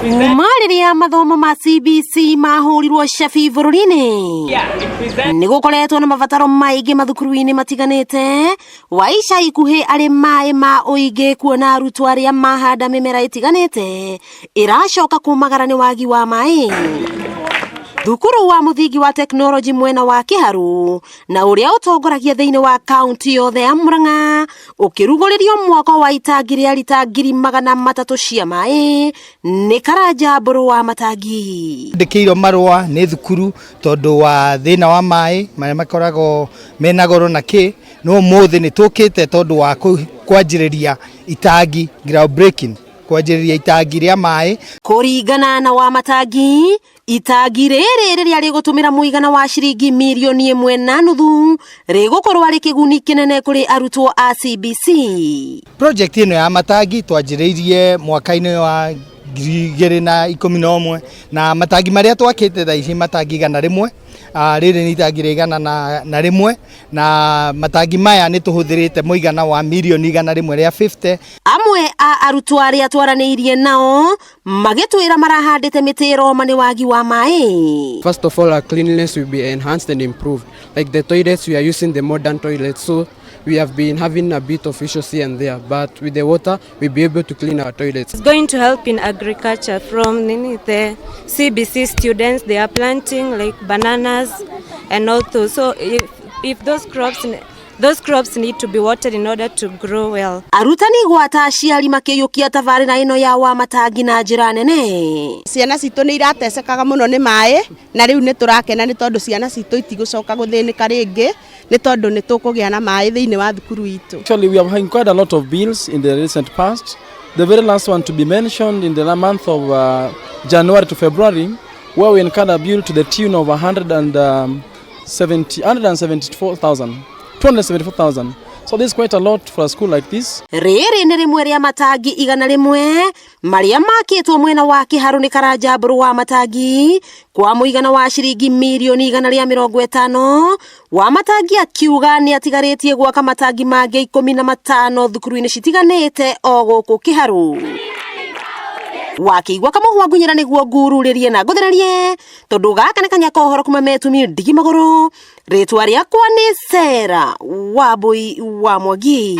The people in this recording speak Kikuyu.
Kuma rĩrĩa mathomo ma CBC mahũrirwo cabi bũrũri-inĩ, nĩ gũkoretwo na mabataro maingĩ mathukuru-inĩ matiganĩte. Wa ica ikuhĩ arĩ maĩ ma ũingĩ, kuona arutwo arĩa mahanda mĩmera ĩtiganĩte ĩracoka kũmagara nĩ wagi wa maĩ. Thukuru wa mũthingi wa tekinoronjĩ mwena wa Kĩharũ na ũrĩa ũtongoragia thĩinĩ wa kaunti yothe ya Murang'a ũkĩrugũrĩrio mwako wa itangi rĩa rita 300,000 cia maĩ nĩ Karanja Mbũrũ wa Matangi. Ndĩkĩirwo marũa nĩ thukuru tondũ wa thĩna wa maĩ marĩa makoragwo mena goro na kĩ, no ũmũthĩ nĩ tũkĩte tondũ wa kwanjĩrĩria itangi, ground breaking, kwanjĩrĩria itangi rĩa maĩ. Kũringana na wa Matangi, itangi rĩrĩ rĩrĩa rĩgũtũmĩra mũigana wa ciringi 1.5 mirioni rĩgũkorwo arĩ kĩguni kĩnene kũrĩ arutwo a CBC. Project ĩno ya matangi twanjĩrĩirie mwaka-inĩ wa 2011, na matangi marĩa twakĩte thaa ici matangi 100. Rĩrĩ nĩ itangi rĩa 101, na matangi maya nĩ tũhũthĩrĩte mũigana wa mirioni 100 rĩa 50. Amwe a arutwo arĩa twaranĩirie nao magĩtwĩra marahandĩte mĩtĩ ĩroma nĩ wagi wa maĩ. First of all, our cleanliness will be enhanced and improved. Like the toilets, we are using the modern toilets, so we have been having a bit of issues here and there. But with the water, we'll be able to clean our toilets. It's going to help in agriculture from nini, the CBC students. They are planting like bananas and all those. So if those crops need to be watered in order to grow well. Arutani gwata aciari makĩiyũkia tabarĩra ĩno ya wa Matangi na njĩra nene. Ciana citũ nĩ iratecekaga mũno nĩ maĩ, na rĩu nĩ tũrakena nĩ tondũ ciana citũ itigũcoka gũthĩnĩka rĩngĩ, nĩ tondũ nĩ tũkũgĩa na maĩ thĩinĩ wa thukuru itũ. Actually, we have incurred a lot of bills in the recent past. The very last one to be mentioned, in the month of January to February, where we incurred a bill to the tune of 170, 174,000, 274,000. So this is quite a lot for a school like this. Rĩrĩ nĩ rĩmwe rĩa matangi 100 marĩa makĩtwo mwena wa Kĩharũ nĩ Karanja Mbũrũ wa Matangi kwa mũigana wa ciringi 150,000,000. Wa Matangi akiuga nĩ atigarĩtie gwaka matangi mangĩ 15 thukuru-inĩ citiganĩte o gũkũ Kĩharũ. Wakĩigua kamũhwa ngunyĩra nĩguo ngururĩrie na ngũthererie, tondũ gaka nĩ kanya ka ũhoro kuma metumi ndigi magũrũ. Rĩtwa rĩakwa nĩ Sera Wambui wa Mwangi.